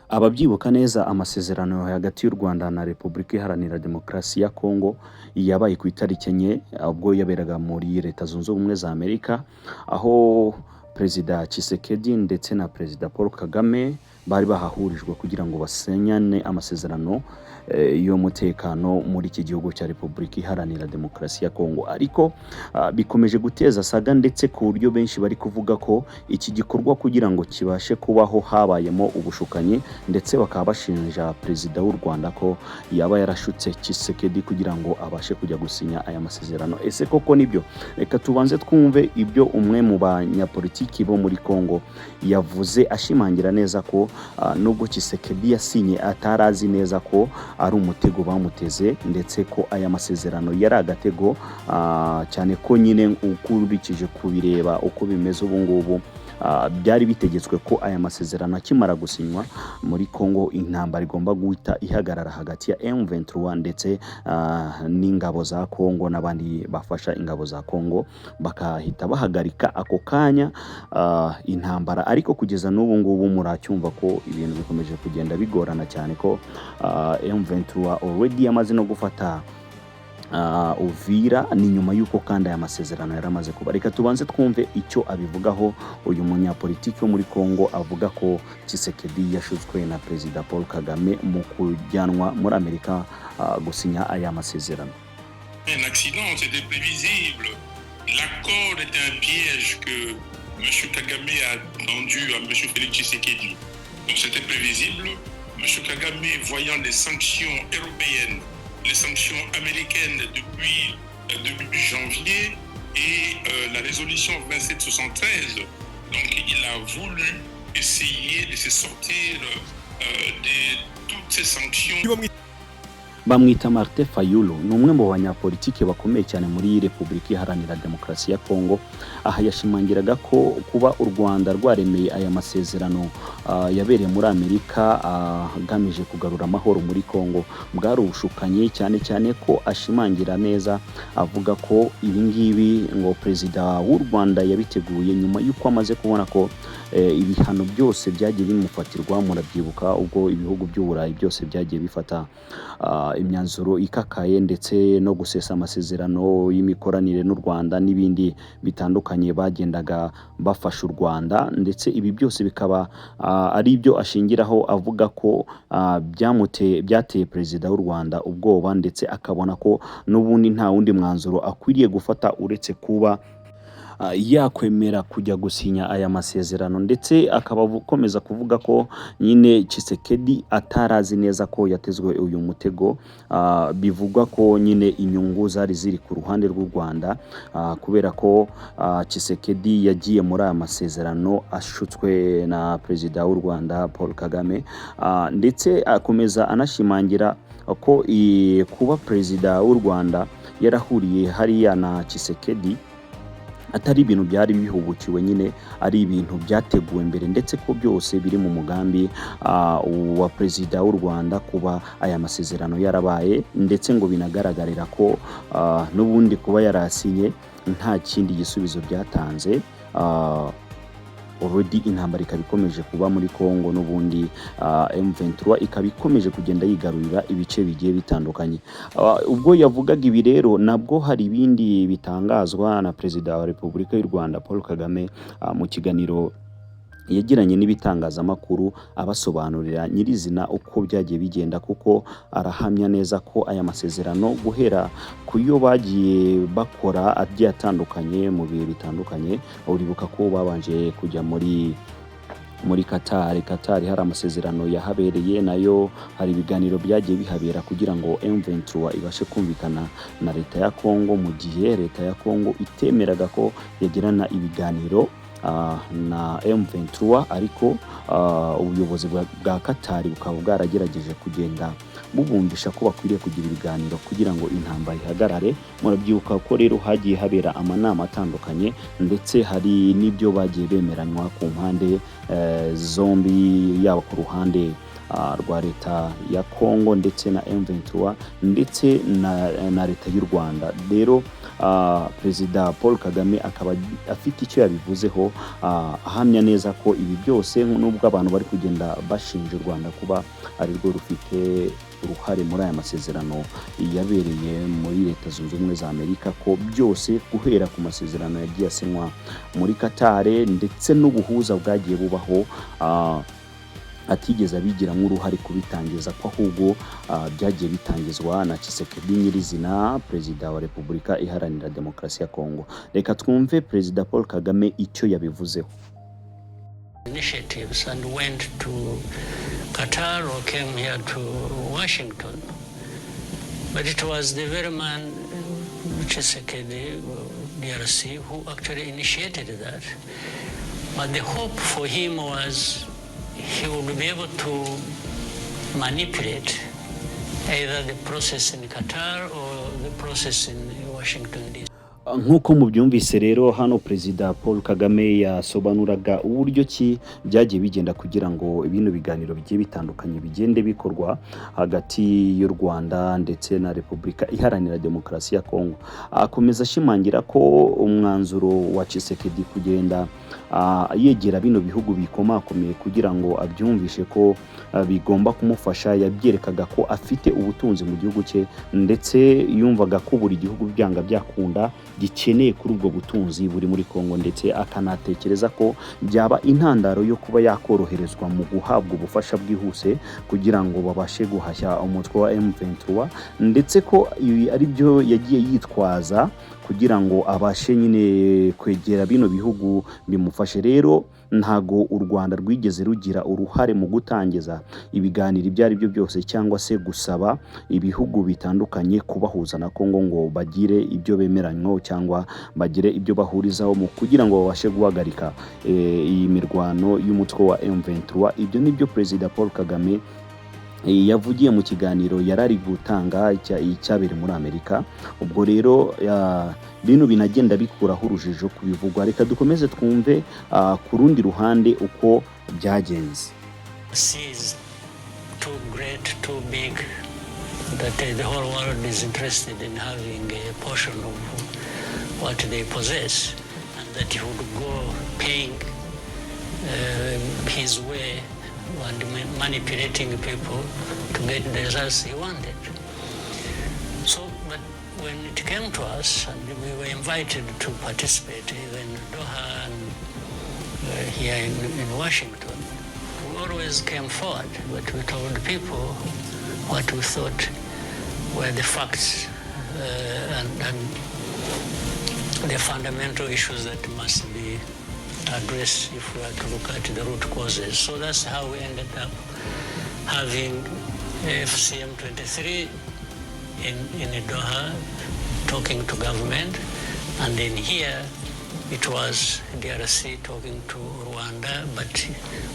Ababyibuka neza, amasezerano hagati y'u Rwanda na Repubulika Iharanira Demokarasi ya Kongo yabaye ku itariki 4, ubwo yaberaga muri Leta Zunze Ubumwe za Amerika, aho Perezida Tshisekedi ndetse na Perezida Paul Kagame bari bahahurijwe kugira ngo basinyane amasezerano y'umutekano muri iki gihugu cya Repubulika Iharanira Demokarasi ya Kongo. Ariko bikomeje guteza saga, ndetse ku buryo benshi bari kuvuga ko iki gikorwa kugira ngo kibashe kubaho habayemo ubushukanyi, ndetse bakaba bashinja Perezida w'u Rwanda ko yaba yarashutse Tshisekedi kugira ngo abashe kujya gusinya aya masezerano. Ese koko nibyo? Reka tubanze twumve ibyo umwe mu banyapolitiki bo muri Kongo yavuze, ashimangira neza ko nubwo Tshisekedi yasinye atari azi neza ko ari umutego bamuteze, ndetse ko aya masezerano yari agatego, cyane ko nyine ukurikije kubireba uko bimeze ubu ngubu, byari bitegetswe ko aya masezerano akimara gusinywa muri Congo intambara igomba guhita ihagarara hagati ya M23 ndetse n'ingabo za Congo n'abandi bafasha ingabo za Congo, bakahita bahagarika ako kanya intambara. Ariko kugeza n'ubu ngubu muracyumva ko ibintu bikomeje kugenda bigorana cyane, ko M23 already yamaze no gufata Uvira. Ni nyuma y'uko kandi aya masezerano yaramaze kuba. Reka tubanze twumve icyo abivugaho uyu munyapolitiki wo muri Congo, avuga ko Tshisekedi yashutswe na Perezida Paul Kagame mu kujyanwa muri Amerika gusinya aya masezerano. Un accident, c'était prévisible. L'accord était un piège que M. Kagame a tendu à M. Félix Tshisekedi. Donc c'était prévisible. M. Kagame, voyant les sanctions européennes, les sanctions américaines depuis début janvier et la résolution 2773, donc il a voulu essayer de se sortir de toutes ces sanctions. Bamwita Martin Fayulu, ni umwe mu banyapolitiki bakomeye cyane muri Repubulika Iharanira Demokarasi ya Kongo. Aha yashimangiraga ko kuba u Rwanda rwaremeye aya masezerano yabereye muri Amerika agamije kugarura amahoro muri Kongo bwari ubushukanyi, cyane cyane ko ashimangira neza avuga ko ibi ngibi ngo Perezida w'u Rwanda yabiteguye nyuma y'uko amaze kubona ko ibihano byose byagiye bimufatirwa. Murabyibuka ubwo ibihugu by'Uburayi byose byagiye bifata imyanzuro ikakaye, ndetse no gusesa amasezerano y'imikoranire n'u Rwanda n'ibindi bitandukanye bagendaga bafasha u Rwanda, ndetse ibi byose bikaba ari ibyo ashingiraho avuga ko byamuteye, byateye Perezida w'u Rwanda ubwoba, ndetse akabona ko n'ubundi nta wundi mwanzuro akwiriye gufata uretse kuba yakwemera kujya gusinya aya masezerano. Ndetse akaba akomeza kuvuga ko nyine Tshisekedi atarazi neza ko yatezwe uyu mutego. Bivugwa ko nyine inyungu zari ziri ku ruhande rw'u Rwanda, kubera ko Tshisekedi yagiye muri aya masezerano ashutswe na Perezida w'u Rwanda Paul Kagame. Ndetse akomeza anashimangira ko kuba Perezida w'u Rwanda yarahuriye hariya na Tshisekedi atari ibintu byari bihubukiwe nyine, ari ibintu byateguwe mbere, ndetse ko byose biri mu mugambi wa Perezida w'u Rwanda kuba aya masezerano yarabaye, ndetse ngo binagaragarira ko n'ubundi kuba yarasinye nta kindi gisubizo byatanze. Already intambara ikaba ikomeje kuba muri Congo n'ubundi, M23 ikaba ikomeje kugenda yigarurira ibice bigiye bitandukanye. Ubwo yavugaga ibi rero, nabwo hari ibindi bitangazwa na Perezida wa Repubulika y'u Rwanda Paul Kagame mu kiganiro yagiranye n'ibitangazamakuru, abasobanurira nyirizina uko byagiye bigenda, kuko arahamya neza ko aya masezerano, guhera ku yo bagiye bakora agiye atandukanye mu bihe bitandukanye, uribuka ko babanje kujya muri Qatar. Qatar hari amasezerano yahabereye, nayo hari ibiganiro byagiye bihabera kugira ngo M23 ibashe kumvikana na leta ya Congo, mu gihe leta ya Congo itemeraga ko yagirana ibiganiro na M23. Ariko ubuyobozi bwa Qatar bukaba bwaragerageje kugenda bubumvisha ko bakwiriye kugira ibiganiro kugira ngo intambara ihagarare. Murabyibuka ko rero hagiye habera amanama atandukanye, ndetse hari n'ibyo bagiye bemeranywa ku mpande zombi, yaba ku ruhande rwa leta ya Congo ndetse na M23 ndetse na leta y'u Rwanda. Rero Perezida Paul Kagame akaba afite icyo yabivuzeho, ahamya neza ko ibi byose, nubwo abantu bari kugenda bashinja u Rwanda kuba ari rwo rufite uruhare muri aya masezerano yabereye muri Leta Zunze Ubumwe za Amerika, ko byose guhera ku masezerano yagiye asinywa muri Qatar ndetse n'ubuhuza bwagiye bubaho, atigeze abigiramo uruhare kubitangiza, ko ahubwo byagiye bitangizwa na Tshisekedi nyirizina, Perezida wa Repubulika Iharanira Demokarasi ya Kongo. Reka twumve Perezida Paul Kagame icyo yabivuzeho. Initiatives and went to Qatar or came here to Washington. But it was the very man, Tshisekedi, DRC, who actually initiated that. But the hope for him was he would be able to manipulate either the process in Qatar or the process in Washington, D.C. Nk'uko mubyumvise rero, hano Perezida Paul Kagame yasobanuraga uburyo ki byagiye bigenda kugira ngo bino biganiro bigiye bitandukanye bigende bikorwa hagati y'u Rwanda ndetse na Repubulika Iharanira Demokarasi ya Kongo. Akomeza ashimangira ko umwanzuro wa Tshisekedi kugenda yegera bino bihugu bikomakomeye kugira ngo abyumvishe ko bigomba kumufasha, yabyerekaga ko afite ubutunzi mu gihugu cye, ndetse yumvaga ko buri gihugu byanga byakunda gikeneye kuri ubwo butunzi buri muri Kongo, ndetse akanatekereza ko byaba intandaro yo kuba yakoroherezwa mu guhabwa ubufasha bwihuse kugira ngo babashe guhashya umutwe wa M23, ndetse ko ibi ari byo yagiye yitwaza kugira ngo abashe nyine kwegera bino bihugu bimufashe. Rero ntago u Rwanda rwigeze rugira uruhare mu gutangiza ibiganiro ibyo ari byo byose cyangwa se gusaba ibihugu bitandukanye kubahuza na Kongo ngo bagire ibyo bemeranywaho cyangwa bagire ibyo bahurizaho mu kugira ngo babashe guhagarika iyi mirwano y'umutwe wa M23. Ibyo nibyo Perezida Paul Kagame yavugiye mu kiganiro yari ari gutanga icyabereye muri Amerika. Ubwo rero bino binagenda bikuraho urujijo ku bivugwa. Reka dukomeze twumve ku rundi ruhande uko byagenze. Seas too great, too big, that the whole world is interested in having a portion of what they possess, and that he would go paying his way and manipulating people to get the results he wanted. So, but when it came to us, and we were invited to participate, even in Doha and here in Washington, we always came forward, but we told people what we thought were the facts and the fundamental issues that must be addressed if we are to look at the root causes. So that's how we ended up having AFC M23 in Doha talking to government, and then here it was DRC talking to Rwanda, but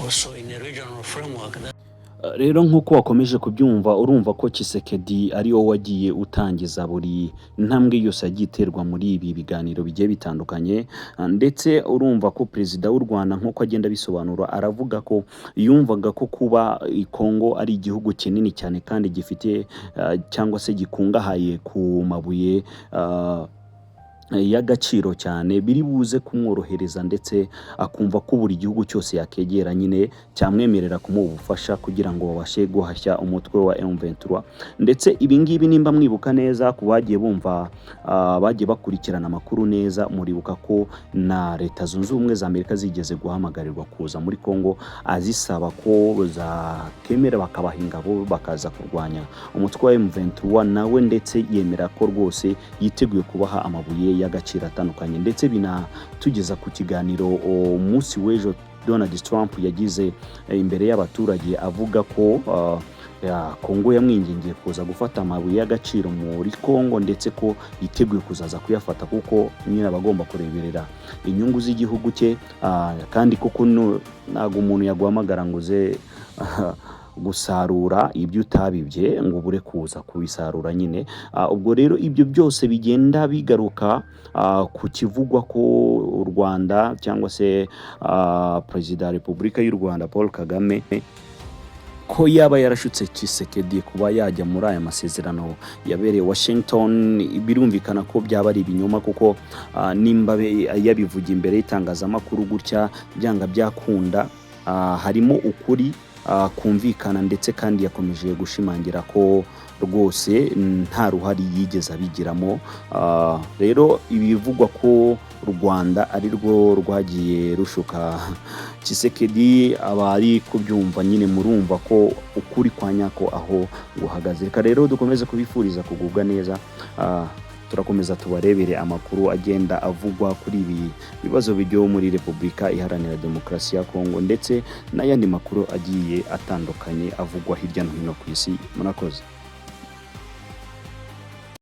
also in a regional framework. That Rero nk'uko wakomeje kubyumva, urumva ko Tshisekedi ari wowe wagiye utangiza buri ntambwe yose yagiye iterwa muri ibi biganiro bigiye bitandukanye. Ndetse urumva ko Perezida w'u Rwanda, nk'uko agenda abisobanura, aravuga ko yumvaga ko kuba i Kongo ari igihugu kinini cyane kandi gifite cyangwa se gikungahaye ku mabuye y'agaciro cyane, biri buze kumworohereza, ndetse akumva ko buri gihugu cyose yakegera nyine cyamwemerera kumuha ubufasha kugira ngo babashe guhashya umutwe wa M23. Ndetse ibi ngibi, nimba mwibuka neza, ku bagiye bumva, bagiye bakurikirana amakuru neza, muribuka ko na Leta Zunze Ubumwe za Amerika zigeze guhamagarirwa kuza muri Kongo, azisaba ko zakemera bakabaha ingabo bakaza kurwanya umutwe wa M23, nawe ndetse yemera ko rwose yiteguye kubaha amabuye y'agaciro atandukanye. Ndetse binatugeza ku kiganiro umunsi w'ejo Donald Trump yagize imbere y'abaturage, avuga ko ya Kongo yamwingingiye kuza gufata amabuye y'agaciro muri Kongo, ndetse ko yiteguye kuzaza kuyafata kuko nyine aba agomba kureberera inyungu z'igihugu cye. Kandi koko ntabwo umuntu yaguhamagara ngo uze gusarura ibyo utabibye ngo ubure kuza kubisarura nyine. Ubwo rero ibyo byose bigenda bigaruka ku kivugwa ko u Rwanda cyangwa se Perezida wa Repubulika y'u Rwanda Paul Kagame Ko yaba yarashutse Tshisekedi kuba yajya muri aya masezerano yabereye Washington, birumvikana ko byaba ari ibinyoma, kuko nimba yabivugiye imbere y'itangazamakuru gutya, byanga byakunda harimo ukuri kumvikana. Ndetse kandi yakomeje gushimangira ko rwose nta ruhare yigeze abigiramo. Rero ibivugwa ko u Rwanda ari rwo rwagiye rushuka Tshisekedi, abari kubyumva nyine murumva ko ukuri kwa nyako aho guhagaze. Reka rero dukomeze kubifuriza kugubwa neza. Turakomeza tubarebere amakuru agenda avugwa kuri ibi bibazo byo muri Repubulika Iharanira Demokarasi ya Kongo, ndetse n'ayandi makuru agiye atandukanye avugwa hirya no hino ku isi. Murakoze.